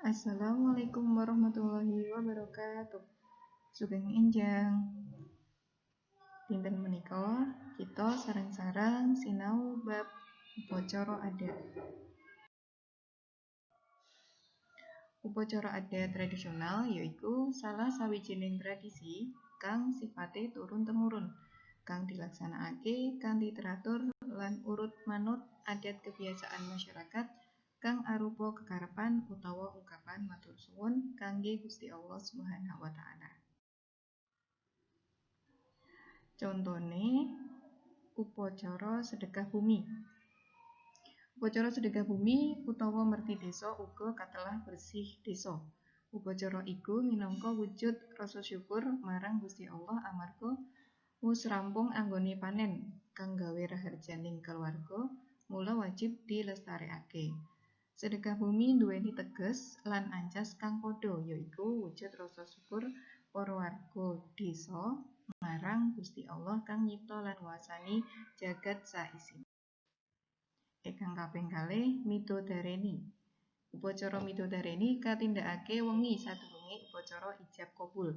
Assalamualaikum warahmatullahi wabarakatuh. Sugeng enjang. Dinten menika kita sareng-sareng sinau bab upacara adat. Upacara adat tradisional yaiku salah sawijining tradisi kang sifate turun-temurun, kang dilaksanakake kanthi teratur lan urut manut adat kebiasaan masyarakat kang arupa kekarepan utawa ungkapan matur suwun kangge Gusti Allah Subhanahu wa taala. Contone upacara sedekah bumi. Upacara sedekah bumi utawa merti desa uga katelah bersih desa. Upacara iku minangka wujud rasa syukur marang Gusti Allah amarga wus rampung anggone panen kang gawe raharjaning keluarga, mula wajib dilestarekake. Sedekah bumi nduweni teges lan ancas kang padha, yaiku wujud rasa syukur para warga desa marang Gusti Allah kang nyipta lan nguasani jagad saisine. Ingkang kaping kalih, midodareni. Upacara midodareni katindakake wengi sadurunge upacara ijab kabul.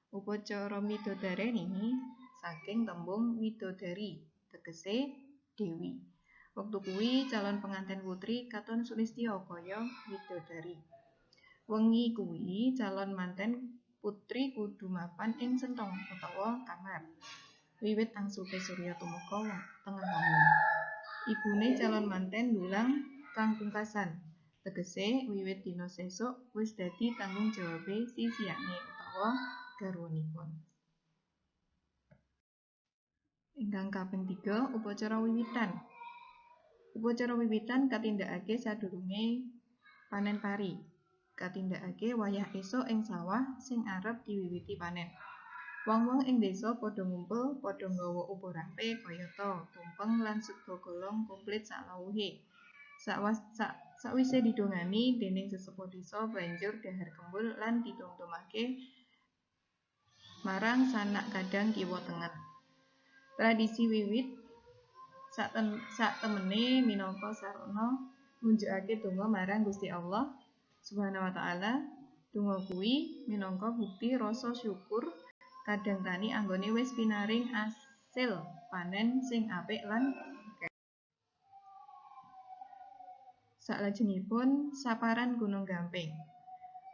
Upacara midodareni saking tembung widodari, tegese dewi. Wektu kuwi calon penganten putri katon sulistya kaya widodari. Wengi kuwi calon manten putri kudu mapan ing sentong utawa kamar. Wiwit angsupe surya tumeka tengah wengi. Ibune calon manten ndulang kang pungkasan. Tegese wiwit dina sesuk wis dadi tanggung jawabe sisihane utawa garwanipun. Ingkang kaping 3, upacara wiwitan. Upacara wiwitan katindakake sadurunge panen pari. Katindakake wayah esuk ing sawah sing arep diwiwiti panen. Wong-wong ing desa padha ngumpul, padha nggawa uba rampe kayata tumpeng lan sega golong komplit saklawuhe. Sakwise didongani dening sesepuh desa banjur dhahar kembul lan didum-dumake marang sanak kadang kiwa tengen. Tradisi wiwit saktemene minangka sarana ngunjukake donga marang Gusti Allah Subhanahu wa taala. Donga kuwi minangka bukti rasa syukur kadang tani anggone wis pinaring asil panen sing apik lan akeh. Saklajengipun saparan Gunung Gamping.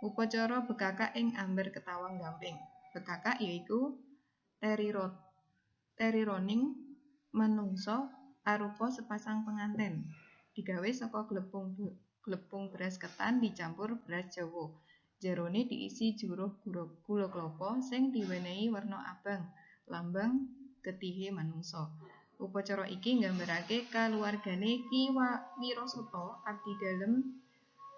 Upacara bekakak ing Amber Ketawang Gamping. Bekakak yaiku terironing menungsa arupa sepasang penganten. Digawe saka glepung beras ketan dicampur beras Jawa. Jerone diisi juruh gula klapa sing diwenehi werna abang, lambang getihe manungsa. Upacara iki nggambarake kaluwargane Ki Wirasuta abdi dalem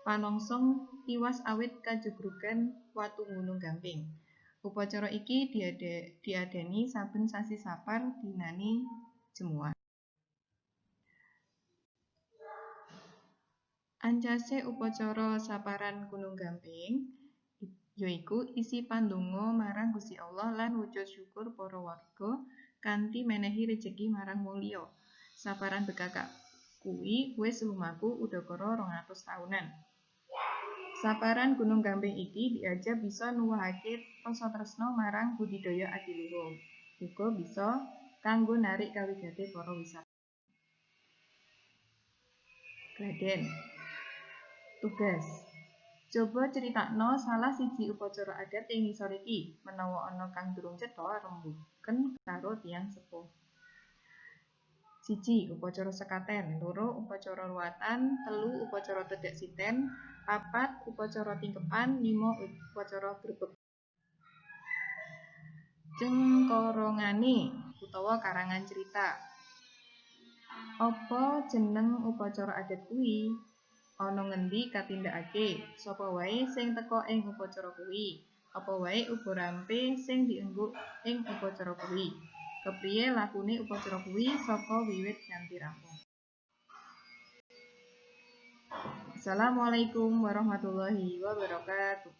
panongsong tiwas awit kajugrugan watu Gunung Gamping. Upacara iki diadeni saben sasi Sapar dinane Jemuah. Ancase upacara saparan Gunung Gamping yaiku isi pandonga marang Gusti Allah lan wujud syukur para warga kanthi menehi rejeki marang wong liya. Saparan bekakak kuwi wis lumaku udakara 200 taunan. Saparan Gunung Gamping iki diajab bisa nuwuhake rasa tresna marang budidaya adiluhung. Uga bisa kanggo narik kawigate para wisatawan. Kladen. Tugas. Coba critakno salah siji upacara adat ing ngisor iki, menawa ana kang durung cetha rembuken karo tiyang sepuh. 1. Upacara sekaten, 2. Upacara ruwatan, 3. Upacara tedhak siten, 4. Upacara tingkepan, 5. Upacara grebeg. Cengkorongane utawa karangan cerita. Apa jeneng upacara adat kuwi? Ana ngendi katindakake? Sapa wae sing teka ing upacara kuwi? Apa wae uba rampe sing dienggo ing upacara kuwi? Kepriye lakune upacara kuwi saka wiwit nganti rampung? Assalamualaikum warahmatullahi wabarakatuh.